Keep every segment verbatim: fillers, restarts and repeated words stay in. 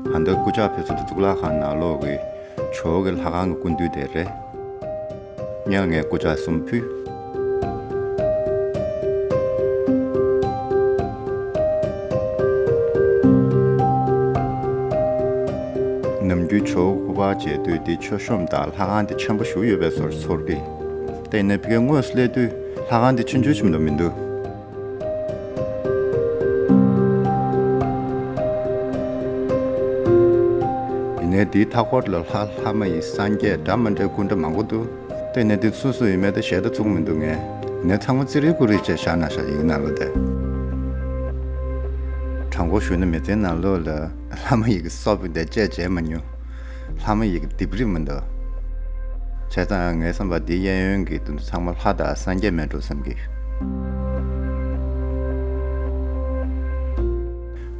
ད་ལྟ་སྐུ་ཕྱག་ཕུལ་ས་དེ་གཙུག་ལག་ཁང་ནང་ལོགས་ཀྱི་ཇོ་བོ་གི་ལྷ་ཁང་གི་སྐུ་མདུན་དེ་རེད། སྔོན་ལ་ངས་སྐུ་ཕྱག་གསུམ་ཕུལ། ནམ་རྒྱུན་ཇོ་བོ་སྐུ་པར་མཇལ་དུས་འདི་མཆོད་གཤོམ་དང་ལྷ་ཁང་འདི་ཆེན་པོ་ཞེ་པོ་ཡོད་པའི་བཟོ་འདྲ་ཚོར་གི། དེ་ནས་ཕ་གིར་དངོས་སུ་སླེབས་དུས་ལྷ་ཁང་འདི་ཆུང་ཆུང་ཞིག་མ་གཏོགས་མི་འདུག། ཡིན་ནའི་འདིའི་མཐའ་འཁོར་ལ་ལྷ་ལྷ་མ་ཡིན་སངས་རྒྱས་འདྲ་མི་འདྲའི་སྐུ་འདྲ་མང་པོ་འདུག། དེ་ནས་འདི་སུ་སུ་ཡིན་མིན་དེ་ཞལ་ཏ་བཙུགས་མི་འདུག། ངས་ནས་ཚང་མ་ཙི་རི་ཀུ་རི་བྱས་བཞག་ན་ཤག་ཡིག་ནང་ལོགས་དེ། དྲང་པོ་ཞུ་ན་མི་ཚེའི་ནང་ལོགས་ལ་ལྷ་མ་ཡིན་གྱི་སོབ་དེ་བཅས་བྱས་མ་མྱོང་། ལྷ་མ་ཡིན་གྱི་ལྡེབས་རིས་མི་འདུག། བྱས་ཙང་ངའི་བསམ་པར་འདི་གཡས་གཡོན་གྱི་དེ་ཚོ་ཚང་མ་ལྷ་དང་སངས་རྒྱས་མིན་འགྲོ་བསམ་གི།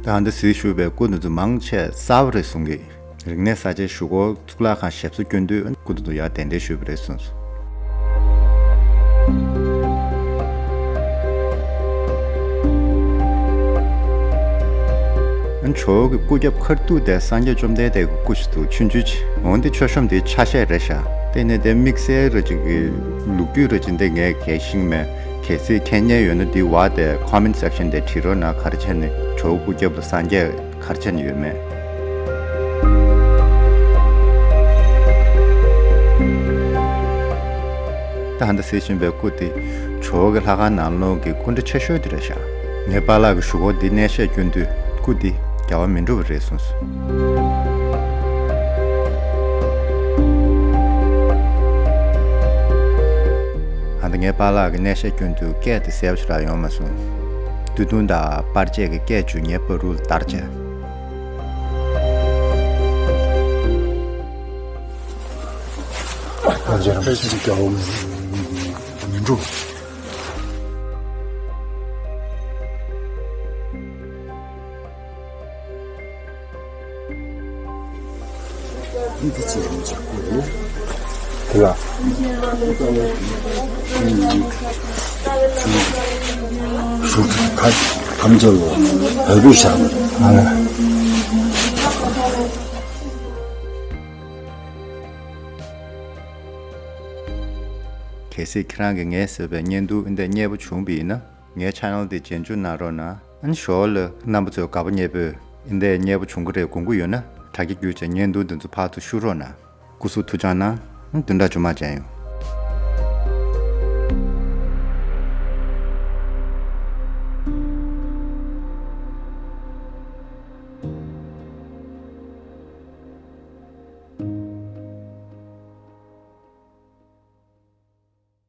ད་འདི་གཟིགས་བཞུགས་པའི་སྐུ་འདི་ཚོ་མང་ཆེ་གསར་པ་རེད་གསུང་གི། རིག་གནས་གསར་བརྗེའི་གཞུག་གུ་གཙུག་ལག་ཁང་ཞིག་གསོ་སྐྱོན་དུས་སྐུ་འདི་ཚོ་ཡར་གདན་འདྲེན་ཞུས་པ་རེད་གསུངས་སོང་། ཇོ་བོ་གི་སྐུ་རྒྱབ་ཁ་ཐུག་དེ་སངས་རྒྱས་བཅོམ་ལྡན་འདས་ཀྱི་སྐུ་ཞིག་འདུག། ཆུང་ཆུང་ཅིག། འོན་ཏེ་མཆོད་གཤོམ་དེའི་ཆ་ཤས་རེད་ཤག། དེ་ནས་དེ་དམིགས་བསལ་ར་ཅིག་གི་ལོ་རྒྱུས་ར་ཅིག་འདི་ངས་གལ་ཤེས་མེད། གལ་སྲིད་མཁྱེན་མཁན་ཡོད་ན་འདི་བར་དེ་comment section དེ་བྲིས་རོགས་གནང་། ག་རེ་བྱས་ནས་ཇོ་བོ་སྐུ་རྒྱབ་ལ་སངས་རྒྱས་ག་རེ་བྱས་ནས་ཡོད་མེད། ད་ཧ་ད་གཟིགས་བཞིན་པའི་སྐུ་དེ་ཇོ་བོ་གི་ལྷ་ཁང་ནང་ལོགས་ཀྱི་སྐུ་འདྲ་ཆེ་ཤོས་དེ་རེད་ཤག། ངའི་པཱ་ལགས་ཀྱིས་གཞུག་གུ་འདི་གནས་བཤད་སྐྱོན་དུས་སྐུ་འདི་རྒྱལ་བ་མི་འགྲུབ་པ་རེད་གསུངས་སོང་། ཨ་ད་ངའི་པཱ་ལགས་ཀྱིས་གནས་བཤད་སྐྱོན་དུས་སྐད་དེ་གསལ་པོ་ཞེ་དྲག་ཡོང་མ་སོང་། སྟོད་ཐུང་དང་པར་ཆས་ཀྱི་སྐད་བཅུ་ངའི་བར་དུ་ལ་བརྡར་བྱས། ཨ་ཇེ་རམ་ཕལ་ཆེར་རྒྱལ་བ་མི་འགྲུབ། འདི་ཅི་ཡིན་ཅི་ཀུ་རེད། དེ་ལ། ཁམས་ཚོ་ལོ་བོད་པའི་ཞག་ཨ་ལ། གལ་སྲིད་ཁྱེད་རང་གིས་ངས་བཟོས་པའི་བརྙན་ཐུང་འདི་མཉེས་པོ་བྱུང་བ་ཡིན་ན། ངའི་channel འདི་རྗེས་འཇུག་གནང་རོགས་གནང་། ཨ་ནི་ཞོར་ལ་རྣམ་པ་ཚོས་དགའ་པོ་མཉེས་པོས་འདི་མཉེས་པོ་བྱུང་གི་རེད་དགོངས་ཀྱི་ཡོད་ན་དྲ་རྒྱ་བརྒྱུད་བྱས་བརྙན་ཐུང་འདི་ཚོ་ཕར་ཚུར་བཤུ་རོགས་གནང་། སྐུ་གཟུགས་ཐུགས་ཅག་གནང་། ཨ་ནི་བདུན་ཕྲག་རྗེས་མ་མཇལ་ཡོང་།